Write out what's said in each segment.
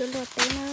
Luaj teb na.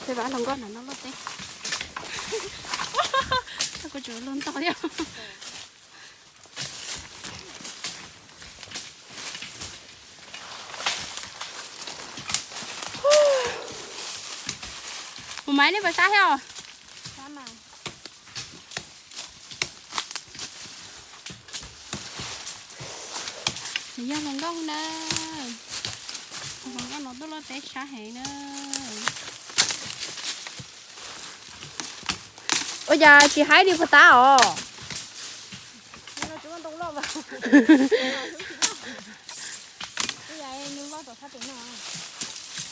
Peb vam hluas nkauj no luaj teb. Kuv tsuas luaj ntau thiab. Mus maiv nej puas sab thiab os? Nws yog hluas nkauj na. Hluas nkauj no tuaj luaj teb sab heev na. Ua cas tsis haib li puag ta os?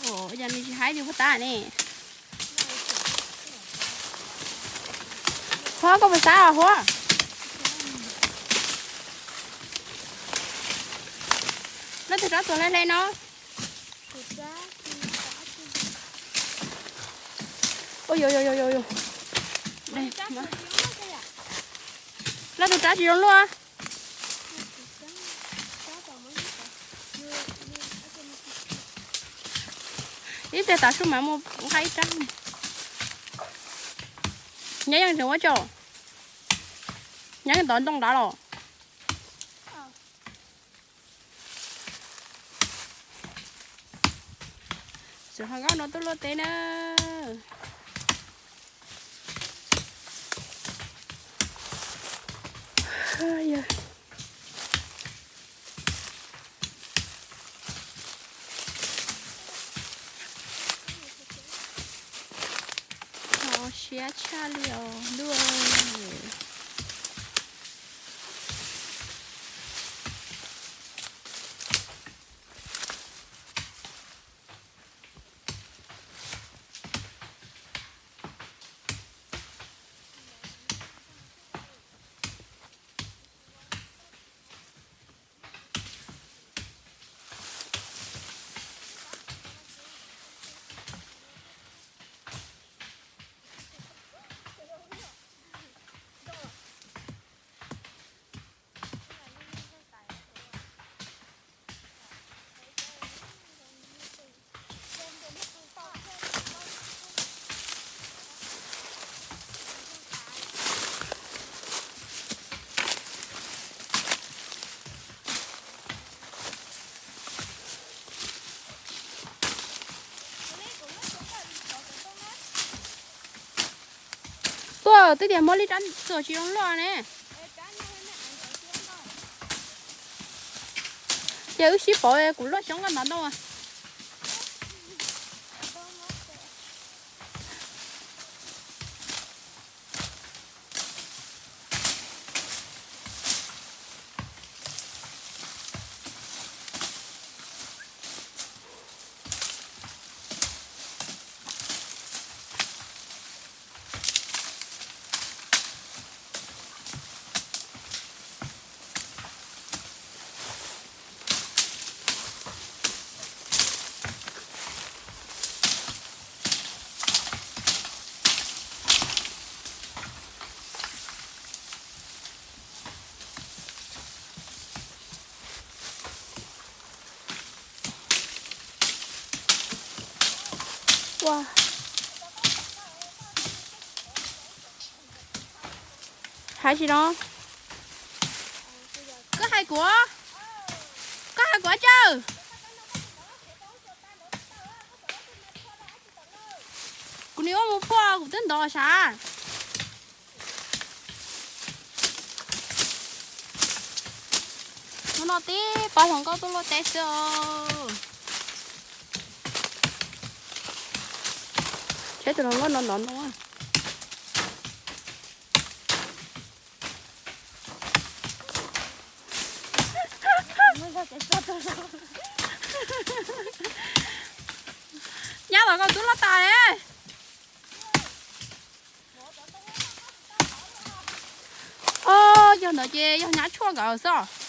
Ua cas nws tsis haib li puag ta ne? Huab, koj puas sab os Huab? Leej twg rab txuas hle hle no? Leej twg rab tsis zoo luaj? Ib pliag tav su mas mus nqa ib rab. Nyob yeej tseem ua tsaug. Nyob yeej tov ntoo nrad los. Txawm ho nkauj no tuaj luaj teb na. Kho siab tshaj li os ntuj. Tuaj twb tias muab li rab txuas tsis zoo luaj ne. Ces wb sib pauv kuv luaj xyoob koj ntov ntoo. Hais tsis no. Koj hais kuv, koj hais kuv tsawg? Kuv nim ua mus puag kuv twb ntov sav. Hnub no tib pab hluas nkauj tuaj luaj teb xwb os. Saib tus hluas nkauj no ntov no. Nyab los koj tub loj tas. Os, yog ntawd ces yog nyab tshuaj nkawd xwb.